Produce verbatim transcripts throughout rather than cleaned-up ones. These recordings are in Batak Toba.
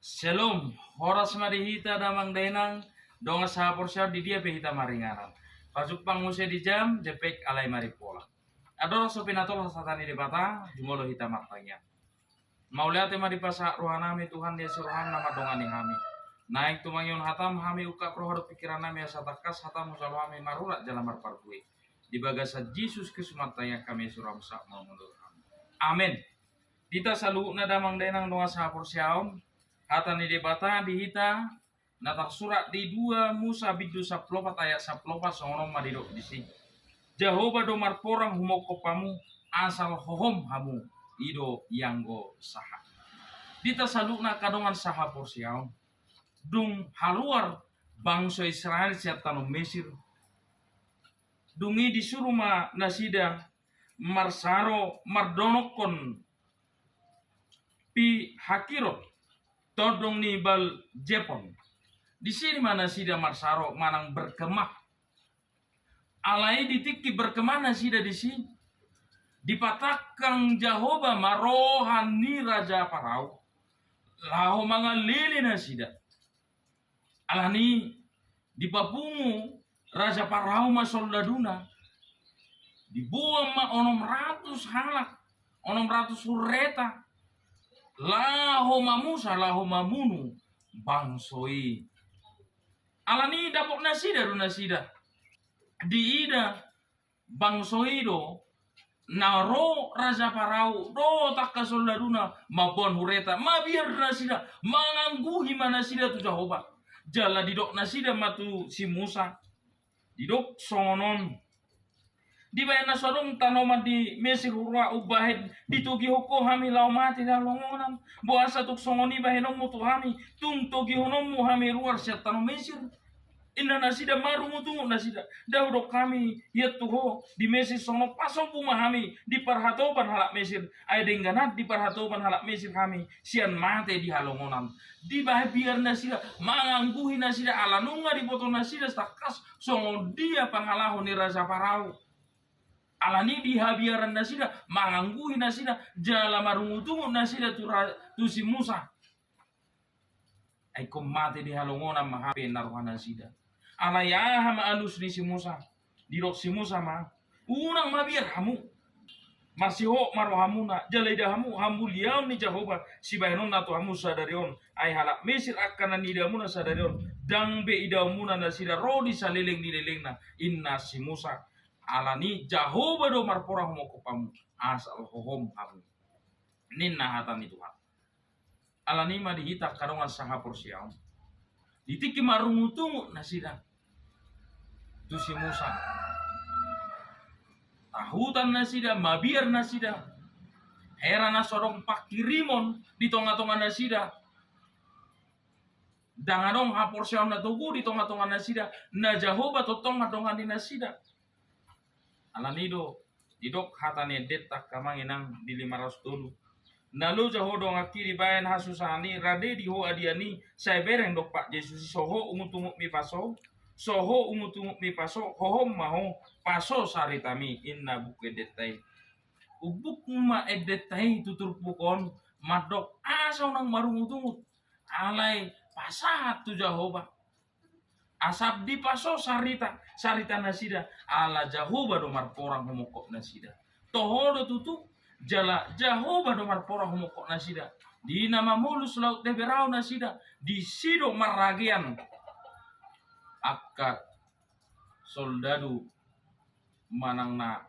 Shalom, horas ma di hita damang dainang, dongan sahaporseaon di dia pe hita maringanan. Pajumpang muse di jam, jempek alai marimpola. Andorang so pinatolhas hata ni Debata, jumolo hita martangiang. Mauliate ma dipasahat rohanami Tuhan di asi roham na mandongani hami. Naeng tumangihon hatam hami ungkap roha dohot pingkirannami asa tangkas hatam hujalo hami marurat jala marparbue. Di bagasan Jesus Kristus martangiang hami asi roham sahat molo mandongani hami. Amen. Di hita saluhutna damang dainang dongan sahaporseaon, hata ni Debata di hita na tarsurat di dua Musa bindu sampulu opat ayat sampulu opat songon on ma didok disi. Jahowa do marporang humongkop hamu, asal hohom hamu, i do ianggo sahat. Di hita saluhutna angka dongan sahaporseaon, dung haluar bangso Israel sian tano Mesir, dung i disuru ma nasida marsaro mardonokkon Pi Hakirot, tondong ni Baal Zefon. Disi ma nasida marsaro manang berkemah. Alai di tingki berkemah nasida disi, dipatangkang Jahowa ma roha ni Raja Parao laho mangalele nasida. Alani dipapungu Raja Parao ma soldaduna, diboan ma onom ratus halak, onom ratus hureta, laho mamusa, laho mamunu bangso i. Alani dapot nasida do nasida, diida bangso i do na ro Raja Parao dohot angka soldaduna mamboan hureta, mabiar nasida, mangangguhi ma nasida tu Jahowa. Jala didok nasida ma tu si Musa, didok songon on: Dibahen na so adong tanoman di Mesir huroha umbahen ditogihon ho hami laho mate di halongonan. Boasa tung songon i bahenonmu tu hami, tung togihononmu hami ruar sian tano Mesir? Inna nasida, marungutungut nasida. Nda hudok hami hian tu ho di Mesir songon on, pasombu ma hami di parhatopan halak Mesir. Ai denggan an di parhatopan halak Mesir hami sian mate di halongonan. Dibahen biar nasida, mangangguhi nasida, ala nunga diboto nasida tangkas songon dia pangalaho ni Raja Parao. Alani dihabiaran nasida, mangangguhi nasida, jala marungutungut nasida tu ra-, tu si Musa. Ai ingkon mate di halongonan ma hape na roha nasida. Alai aha ma alus ni si Musa? Didok si Musa ma: Unang mabiar hamu. Marsihot ma rohamuna, jala ida hamu hamuliaon ni Jahowa sibahenonna tu hamu sadari on. Ai halak Mesir angka na niidaonmuna sadari on, ndang be idaonmuna nasida ro di saleleng ni lelengna, inna si Musa. Alani Jahowa do marporang humongkop hamu, asal hohom hamu, ninna hata ni Tuhan. Alani ma di hita angka dongan sahaporseaon, di tingki marungutungut nasida tu si Musa, tahutan nasida, mabiar nasida, hera na so adong pangkirimon di tongatonga nasida, ndang adong haporseaon na togu di tongatonga nasida, na Jahowa tongtong mandongani nasida. Alani do didok hata ni endenta, angka amang inang, di lima ratus tolu: Na loja ho donganki dibahen hasusahan i, rade di ho adian i, sai bereng dompak Jesus i, so ho ungutungutmi paso, so ho ungutungutmi paso, hohom ma ho, paso saritami, inna buku endenta i. Umbuk ma endenta i tu turpuk on, mandok asa unang marungutungut, alai pasahat tu Jahowa. Asa dipaso sarita, sarita nasida, ala Jahowa do marporang humongkop nasida. Toho do tutu, jala Jahowa do marporang humongkop nasida. Di na mamolus laut Teberau nasida, disi do marragean angka soldadu manang na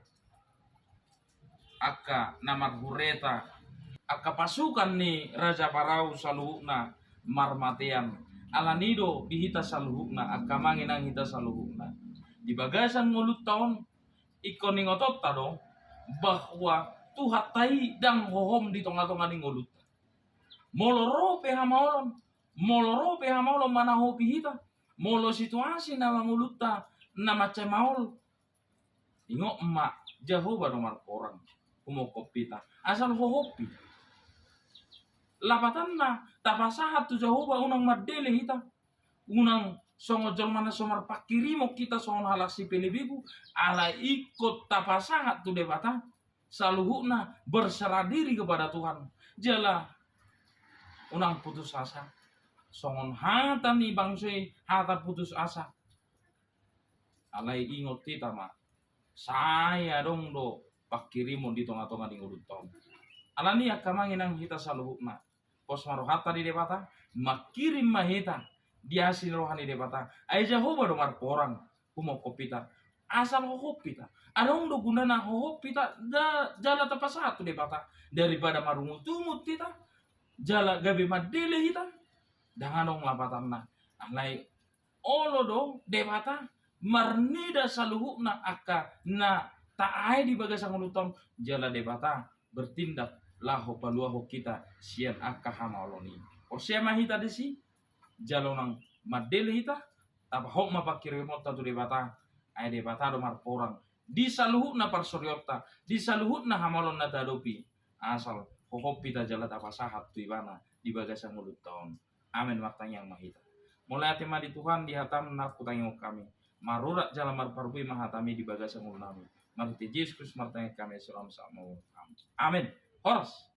angka na marhureta, angka pasukan ni Raja Parao saluhutna marmatean. Alani do di hita saluhutna, angka amang inang, hita saluhutna, di bagasan ngolunta on, ingkon ingotonta do bahwa Tuhanta i ndang hohom di tongatonga ni ngolunta. Molo ro pe hamaolon, molo ro pe hamaolon manahopi hita, molo situasi na mangolunta na mansai maol, ingot ma, Jahowa do marporang humongkop hita, asal hohompi. Lapatanna, tapasahat tu Jahowa, unang mandele hita. Unang songon jolma na so marpangkirimon hita, songon halak sipelebegu, alai ingkon tapasahat tu Debata. Saluhutna berserah diri kepada Tuhan. Jala unang putus asa. songon hata ni bangso i, hata putus asa. Alai ingot hita ma, sai adong do pangkirimon di tonga-tonga ni ngolunta on. Alani i angka amang inang hita saluhutna, pos ma rohanta di Debata, mangkirim ma hita di asi ni roha ni Debata. Ai Jahowa do marporang humongkop hita. Asal hohop hita. Adong do gunana hohop hita, da, jala tapasahat tu Debata. Daripada marungut-ungut hita, jala gabe mandele hita, ndang adong lapatanna. Alai olo do Debata marnida saluhutna angka na taae di bagasan ngolunta on, jala Debata bertindak laho paluahon hita sian angka hamaolon i. Porsea ma hita disi, jala unang mandele hita, tapahop ma pangkirimonta tu Debata, ai Debata do marporang di saluhutna parsorionta, di saluhutna hamaolon na tahadopi, asal hohop hita jala tapasahat tu Ibana di bagasan ngolunta on. Amen. Martangiang ma hita. Mauliate ma di Tuhan di hataM na hutangihon hami. Marurat jala marparbue ma hataMi di bagasan ngolunami. Marhite Jesus Kristus martangiang hami, salam sama. Amen. Horas.